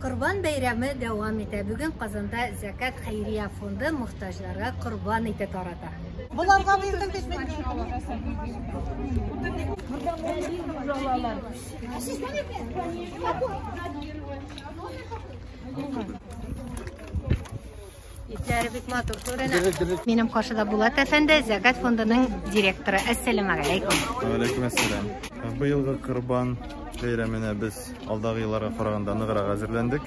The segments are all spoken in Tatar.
Корбан бәйрәме дәвам итә. Бүген Казанда Зәкят хәйрия фонды мохтаҗларга корбан ите тарата. Боларга бирдем бит мин. Итләре бик матур күренә. Минем каршыда Булат әфәнде, Зәкят фондының директоры. Әссәламәгаләйкүм. Вәләйкүм әссәлам. Быелгы Корбан бәйрәменә без алдагы елларга караганда ныграк әзерләндек.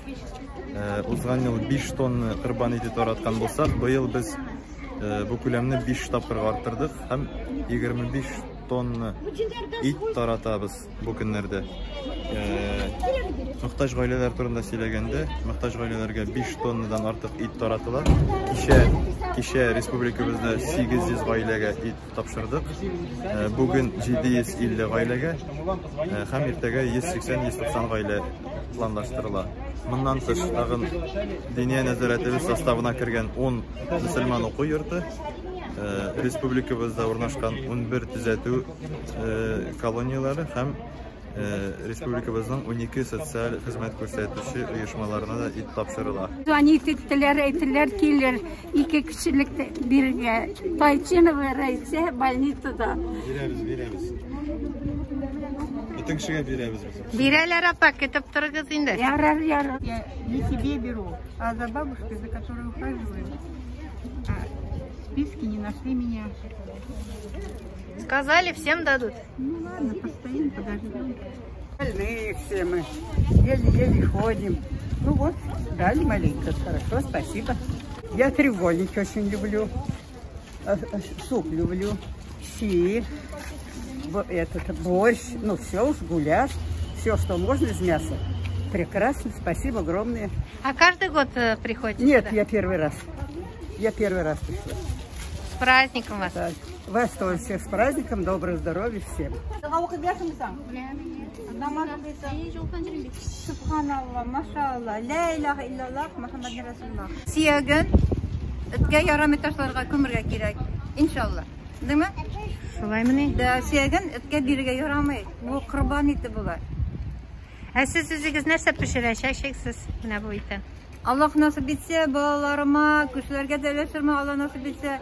Узган ел 5 тонна корбан ите тараткан булсак, быел без бу күләмне 5 тапкырга арттырдык һәм 25 тонна ит таратабыз. Бу көннәрдә мохтаҗ гаиләләр турында сөйләгәндә, мохтаҗ гаиләләргә 5 тоннадан артык ит таратыла. Кичә кичә республикабызда 800 гаиләгә ит тапшырдык. Бүген 750 гаиләгә һәм иртәгә 180-190 гаилә планлаштырыла. Моннан тыш тагын Диния нәзарәтебез составына кергән 10 мөселман уку йорты, республикабызда урнашкан 11 төзәтү колонияләре һәм республикабызның 12 социаль хезмәт күрсәтүче оешмаларына да ит тапшырыла. Звонить иттеләр, әйттеләр, килер, ике кешелек бирергә. Тайчинова Рәйсә больницада. Бирәбез, бирәбез. Бөтен кешегә бирәбез без. Бирәләр, апа, көтеп торыгыз инде. Ярар, ярар. Я не себе беру, а за бабушкой, за которой ухаживаю. А в списке не нашли меня. Сказали, всем дадут. Ну ладно, постоим, подождем. Больные все мы, еле-еле ходим. Ну вот, дали маленько, хорошо, спасибо. Я треугольники очень люблю, суп люблю, щи, этот борщ, ну все уж, гуляш, все, что можно из мяса. Прекрасно, спасибо огромное. А каждый год приходите? Нет, сюда? я первый раз. Я первый раз пришла. С праздником вас. Да. Вас тоже всех с праздником, доброго здоровья всем. Субханалла, машалла, ла илаха иллаллах, Мухаммад Расулуллах. Сөяген эткә ярамый ташларга, күмергә кирәк. Иншалла. Димме? Шулаймыни? Да, сөяген эткә бирергә ярамый. Бу корбан ите була. Ә сез үзегез нәрсә пешерәчәксез менә бу иттән? Аллаһ насып итсә, балаларыма, кешеләргә дә өләшермен, Аллаһ насып итсә.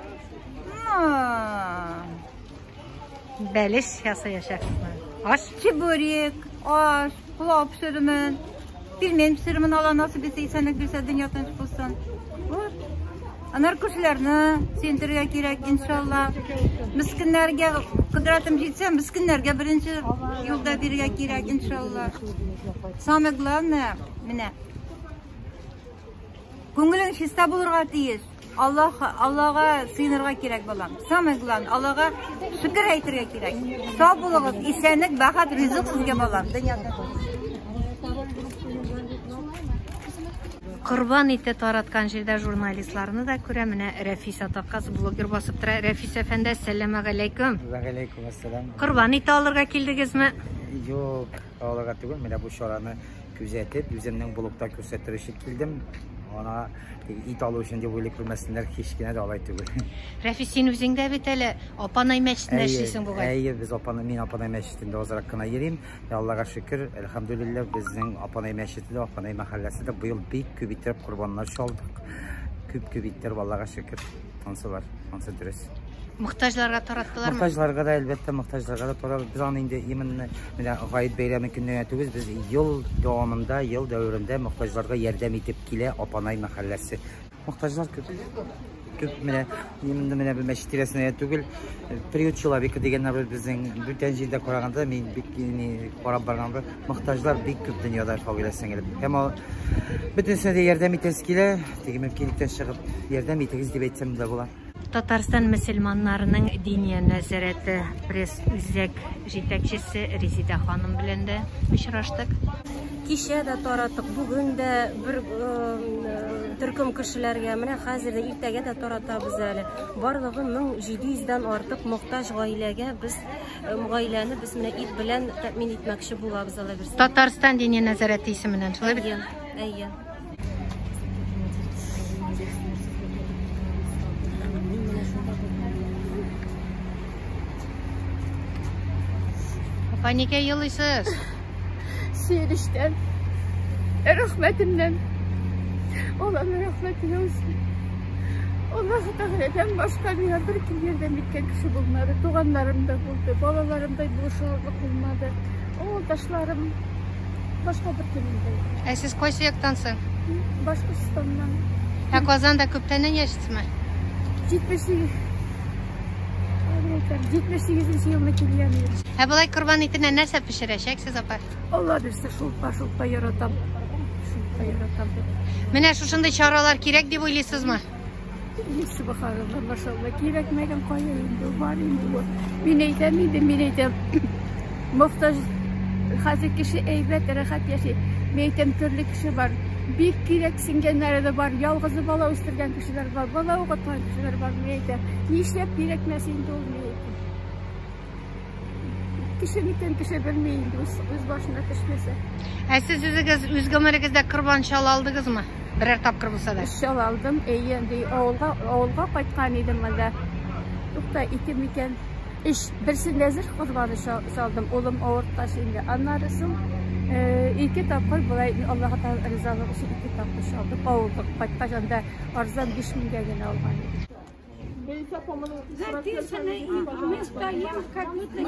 Бәлеш ясаячаксызмы? Аш? Чебурек, аш, пылау пешерермен, пельмень пешерермен, Аллаһ насып итсә, исәнлек бирсә, дөнья тыныч булсын. Вот. Аннары кешеләрне сөендерергә кирәк, иншалла. Мескеннәргә кодрәтем җитсә, мескеннәргә беренче юлда бирергә кирәк, иншалла. Самое главное, менә күңелең чиста булырга тиеш. Аллаһ, Аллаһга сыенырга кирәк, балам. Самое главное, Аллаһга шөкер әйтергә кирәк. Сау булыгыз, исәнлек, бәхет, ризык сезгә, балам. Дөньяда. Корбан ите тараткан җирдә журналистларны да күрә. Менә Рәфис Атаказ блогер басып тора. Рәфис әфәнде, әссәламәгаләйкүм. Вәгаләйкүм әссәлам. Корбан ите алырга килдегезме? Юк, алырга түгел. Менә бу чараны күзәтеп, үземнең блогта күрсәтер өчен килдем. Ана ит алу өчен дип уйлый күрмәсеннәр, һич кенә дә алай түгел. Рәфис, син үзең дә бит әле Апанай мәчетендә эшлисең бугай. Әйе, без Апанай, мин Апанай мәчетендә азрак кына йөрим. Аллага шөкер, әлхәмдүлилләһ, безнең Апанай мәчете дә, Апанай мәхәлләсе дә быел бик күп иттереп корбаннар чалдык. Күп-күп иттереп, Аллага шөкер. Ансы бар, ансы дөрес. Мохтаҗларга тараттылармы? Мохтаҗларга да, әлбәттә, мохтаҗларга да таралды. Без аны инде именно менә Гает бәйрәме көнне генә түгел, без ел дәвамында, ел дәверендә мохтаҗларга ярдәм итеп килә Апанай мәхәлләсе. Мохтаҗлар күп. Күп менә именно менә бу мәчет тирәсендә генә түгел, приют человека дигәннәр бар безнең бүтән җирдә караганда, мин бик ни карап барганда, мохтаҗлар бик күп дөньяда, Фагыйлә сеңелем. Һәм ал бөтенесенә дә ярдәм итәсе килә, теге мөмкинлектән чыгып ярдәм итегез дип әйтсәм дә була. Татарстан мөселманнарының Диния нәзарәте пресс-үзәк җитәкчесе Резида ханым белән дә очраштык. Кичә дә тараттык, бүген дә бер төркем кешеләргә, менә хәзер дә, иртәгә дә таратабыз әле. Барлыгы 1700 дән артык мохтаҗ гаиләгә без гаиләне без менә ит белән тәэмин итмәкче булабыз, Алла бирсә. Татарстан Диния нәзарәте исеменнән, шулай бит? Әйе, әйе. Апа, нигә елыйсыз? Сөенечтән. Рәхмәтемнән. Алланың рәхмәте яусын. Аллаһы Тәгаләдән башка миңа беркем ярдәм иткән кеше булмады. Туганнарым да булды, балаларым да булышырлык булмады. Авылдашларым, башка беркемем дә юк. Ә сез кайсы яктан соң? Башкортстаннан. Ә Казанда күптәннән яшисезме? 78 78 елны килгән идем. Ә болай корбан итеннән нәрсә пешерәчәксез, апа? Алла бирсә, шулпа, шулпа яратам. Шулпа яратам. Менә шушындый чаралар кирәк дип уйлыйсызмы? Субханалла, машалла, кирәкмәгән кая инде, бар инде ул. Мин әйтәм инде, мин әйтәм. Мохтаҗ хәзер кеше әйбәт, рәхәт яши. Мин әйтәм, төрле кеше бар. Бик кирәксенгәннәре дә бар, ялгызы бала үстергән кешеләр бар, бала укыткан кешеләр бар, мин әйтәм. Нишләп кирәкмәс инде ул, мин әйтәм. Кеше микән, кеше белми инде, үз, үз башына төшмәсә. Ә сез үзегез үз гомерегездә корбан чала алдыгызмы? Берәр тапкыр булса да. Чала алдым, әйе, инде авылга, авылга кайткан идем монда. Тукта, ике микән? Өч, берсе нәзер корбаны чалдым, улым авырткач инде. Аннары соң ике тапкыр болай Аллаһы Тәгалә ризалыгы өчен ике тапкыр чалдым. Авылга кайткач анда арзан 5000гә генә алган идем. Записаны, и мы стоим, как будто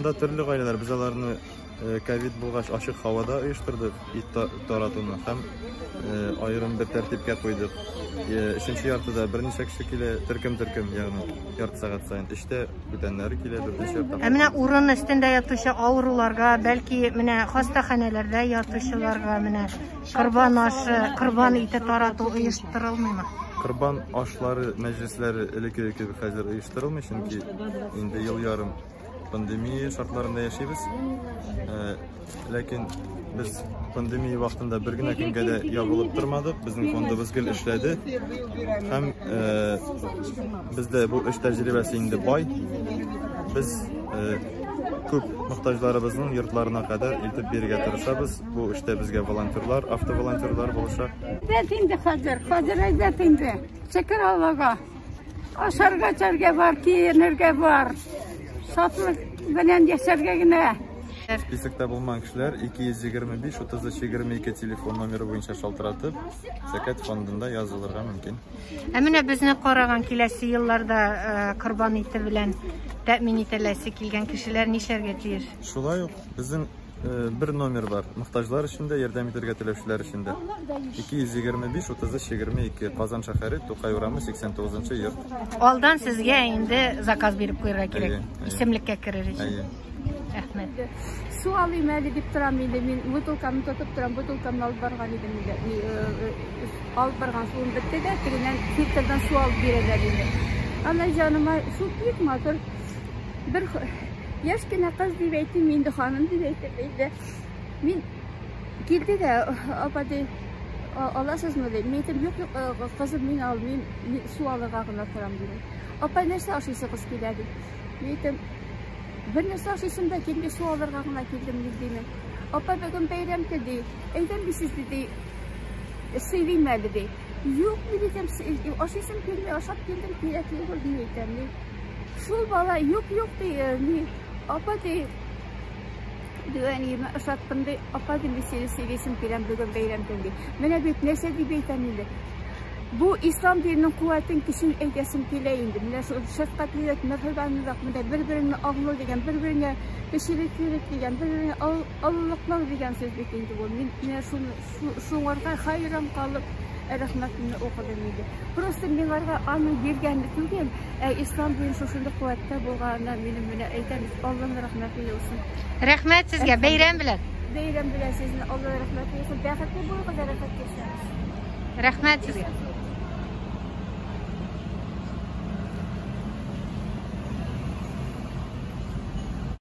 Монда төрле гаиләләр, без аларны ковид булгач ачык һавада оештырдык ит таратуны һәм аерым бер тәртипкә куйдык. Өченче яртыда берничә кеше килә, төркем-төркем, ягъни ярты сәгать саен. Өчтә бүтәннәре килә, дүртенче ярты. Ә менә урын өстендә ятучы авыруларга, бәлки менә хастаханәләрдә ятучыларга менә Корбан ашы, корбан ите тарату оештырылмыймы? Корбан ашлары мәҗлесләре элеккеге кебек хәзер оештырылмый, чөнки инде ел ярым пандемия шартларында яшибез. Э, ләкин без пандемия вакытында бер генә көнгә дә ябылып тормадык. Безнең фондыбыз гел эшләде. Һәм э, бездә бу эш тәҗрибәсе инде бай. Без э, күп мохтаҗларыбызның йортларына кадәр илтеп бирергә тырышабыз. Бу эштә безгә волонтерлар, автоволонтерлар булыша. Әйбәт инде хәзер, хәзер әйбәт инде. Шөкер Аллага. Ашарга, эчәргә бар, киенергә бар. Шатлык белән яшәргә генә. Списокта булмаган кешеләр 225 33 22 телефон номеры буенча шалтыратып, Зәкят фондында язылырга мөмкин. Ә менә безне караган киләсе елларда э, корбан ите белән тәэмин ителәсе килгән кешеләр нишләргә тиеш? Шулай ук безнең Бер номер бар. Мохтаҗлар өчен дә, ярдәм итәргә теләүчеләр өчен дә. 225 33 22 Казан шәһәре, Тукай урамы, 89 нчы йорт. Алдан сезгә инде заказ биреп куярга кирәк. Исемлеккә керер өчен. Әйе. Рәхмәт. Су алыйм әле дип торам инде мин. Бутылкамны тотып торам, бутылкамны алып барган идем инде. Алып барган суым бетте дә, тегеннән фильтрдан су алып бирәләр инде. Аннан җаныма су бик матур бер Яшь кенә кыз дип әйтим инде, ханым дип әйтим инде. Мин килде дә, апа ди, аласызмы ди. Мин әйтәм, юк, юк, э, кызым, мин алмыйм, мин су алырга гына торам дидем. Апа, нәрсә ашыйсыгыз килә ди. Мин әйтәм, бер нәрсә ашыйсым да килми, су алырга гына килдем мин димен. Апа, бүген бәйрәм көн ди. Әйдәм мин сезне ди, сыйлыйм әле ди. Юк, мин әйтәм, ашыйсым килми, ашап килдем, кирәк түгел, мин әйтәм. Шул бала юк, юк ди, э, ни, апа ди, дигән ошаттым ди, апа ди, мин сине сөйлисем киләм бүген бәйрәм көн ди. Менә бит нәрсә дип әйтәм инде. Бу ислам диненең куәтен, көчен әйтәсем килә инде. Менә шул шәфкатьлелек, мәрхәмәтлелек, менә бер-береңне аңлау дигән, бер-береңә кешелеклелек дигән, бер-береңә олылыклау дигән сүз бит инде бу. Мин менә шуны шуңарга хәйран калып рәхмәтемне укыдым инде. Просто миңарга аның биргәне түгел, ә ислам дин шушындый куәттә булганына минем менә әйтәм, Алланың рәхмәте яусын. Рәхмәт сезгә, бәйрәм белән. Бәйрәм белән сезне, Алланың рәхмәте яусын. Бәхетле булыгыз, рәхәт яшәгез. Рәхмәт сезгә.